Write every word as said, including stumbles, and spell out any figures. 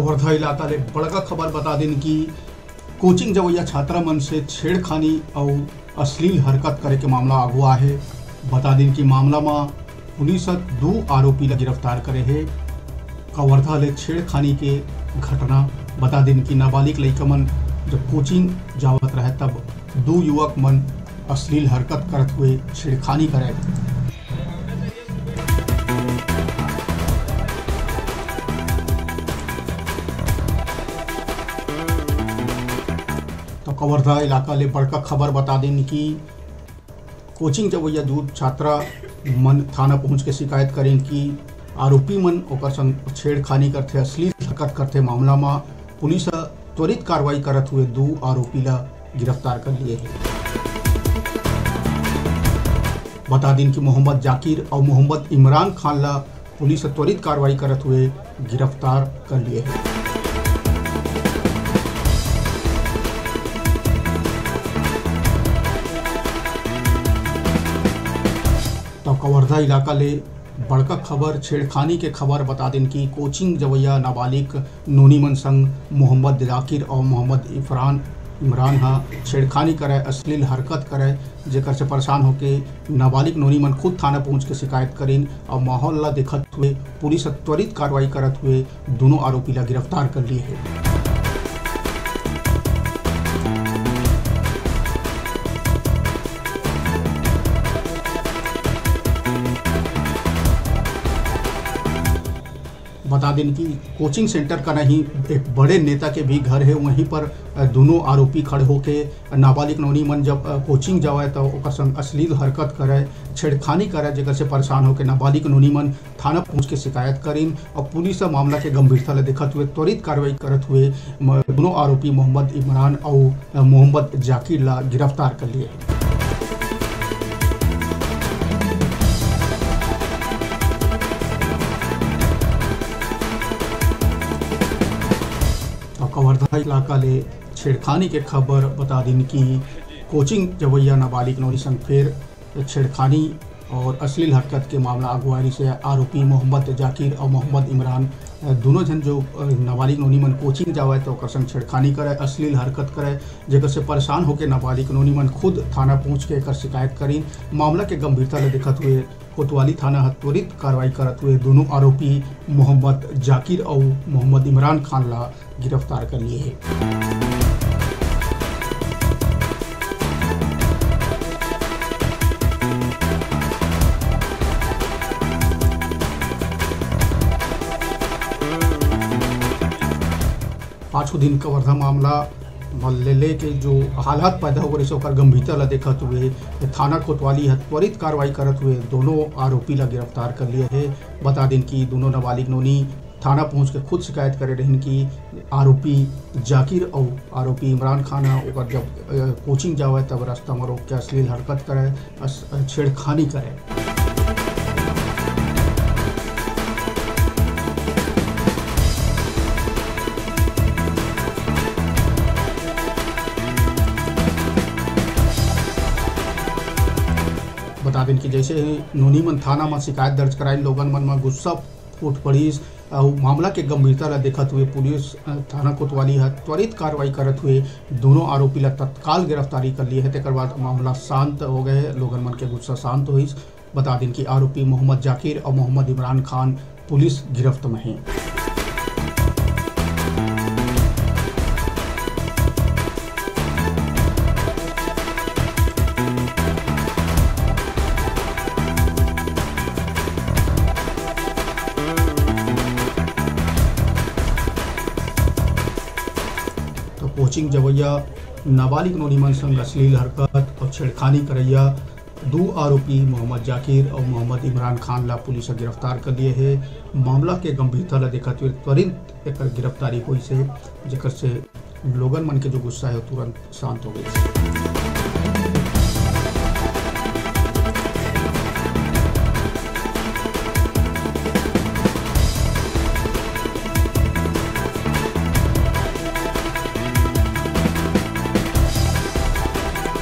कवर्धा इलाका ले बड़का खबर बता दिन कि कोचिंग जवैया छात्रा मन से छेड़खानी अउ अश्लील हरकत करे के मामला आगू आए हे। बता दिन कि मामला म पुलिस ह दू आरोपी ला गिरफ्तार करे हे। कवर्धा ले छेड़खानी के घटना। बता दिन कि नाबालिग लइका मन जब कोचिंग जावत रहे, तब दू युवक मन अश्लील हरकत करत हुए छेड़खानी करे। तो कवर्धा इलाका ले बड़का खबर बता दिन कि कोचिंग जवैया दू छात्रा मन थाना पहुंच के शिकायत करें कि आरोपी मन ओकर संग छेड़खानी करथे, अश्लील हरकत करथे। मामला म पुलिस ह त्वरित कार्रवाई करत हुए दू आरोपी ला गिरफ्तार कर लिए हे। बता दिन कि मोहम्मद जाकिर अउ मोहम्मद इमरान खान ला पुलिस ह त्वरित कार्रवाई करत हुए गिरफ्तार कर लिए हे। तो कवर्धा इलाका ले बड़का खबर, छेड़खानी के खबर बता दिन कि कोचिंग जवैया नाबालिग नोनी मन संग मोहम्मद जाकिर अउ मोहम्मद इफरान इमरान ह छेड़खानी करे, अश्लील हरकत करे, जेकर से परेशान होके नाबालिग नोनी मन खुद थाना पहुंच के शिकायत करिन अउ माहौल ला देखत हुए पुलिस ह त्वरित कार्रवाई करत हुए दोनों आरोपी ला गिरफ्तार कर लिए हे। बता दिन कि कोचिंग सेंटर कना ही एक बड़े नेता के भी घर हे, वहीं पर, अ, दोनों आरोपी खड़े होके नाबालिग नोनी मन जब, अ, कोचिंग जावय, त ओकर संग अश्लील हरकत करय, छेड़खानी करय, जेकर से परेशान होके नाबालिग नोनी मन थाना पहुंच के शिकायत करिन अउ पुलिस ह मामला के गंभीरता ल देखत हुए त्वरित कार्रवाई करत हुए म-, दोनों आरोपी मोहम्मद इमरान अउ, अ, मोहम्मद जाकिर ला गिरफ्तार कर लिए। तो कवर्धा इलाका ले छेड़खानी के खबर बता दिन कि कोचिंग जवैया नाबालिग नोनी संग फेर छेड़खानी और अश्लील हरकत के मामला आगू आए से आरोपी मोहम्मद जाकिर और मोहम्मद इमरान, अ, दोनों जन जो, अ, नाबालिग नोनी मन कोचिंग जावय तो ओकर संग छेड़खानी करे, अश्लील हरकत करे, जेकर से परेशान होके नाबालिग नोनी मन खुद थाना पहुंच के एकर शिकायत करिन। मामला के गंभीरता ले देखत हुए कोतवाली थाना ह त्वरित कार्रवाई करत हुए दोनों आरोपी मोहम्मद जाकिर अउ मोहम्मद इमरान खान ला गिरफ्तार कर लिए हे। पाछू दिन कवर्धा मामला म ले लेके जो हालात पैदा हो गए, ओकर गंभीरता ला देखत हुए थाना कोतवाली ह त्वरित कार्रवाई करत हुए दोनों आरोपी ला गिरफ्तार कर लिए हे। बता दिन कि दोनों नाबालिग नोनी थाना पहुंच के खुद शिकायत करे रहिन कि आरोपी जाकिर अउ आरोपी इमरान खान ह ओकर जब, अ, कोचिंग जावय तब रास्ता म रोक के अश्लील हरकत करे, अस-, छेड़खानी करे। बता दिन कि जैसे ही नोनी मन थाना म शिकायत दर्ज कराइन, लोगन मन म गुस्सा फूट पड़िस। अउ मामला के गंभीरता ला देखत हुए पुलिस, अ, थाना कोतवाली ह त्वरित कार्रवाई करत हुए दोनों आरोपी ला तत्काल गिरफ्तारी कर लिए हे। तेकर बाद मामला शांत हो गए हे, लोगन मन के गुस्सा शांत होइस। बता दिन कि आरोपी मोहम्मद जाकिर अउ मोहम्मद इमरान खान पुलिस गिरफ्त में हे। तो कोचिंग जवैया नाबालिग नोनी मन संग अश्लील हरकत और छेड़खानी करैया दू आरोपी मोहम्मद जाकिर और मोहम्मद इमरान खान ला पुलिस ह गिरफ्तार कर लिए हे। मामला के गंभीरता ला देखत हुए त्वरित एकर गिरफ्तारी होइस हे, जेकर से लोगन मन के जो गुस्सा हे, वो तुरंत शांत हो गइस।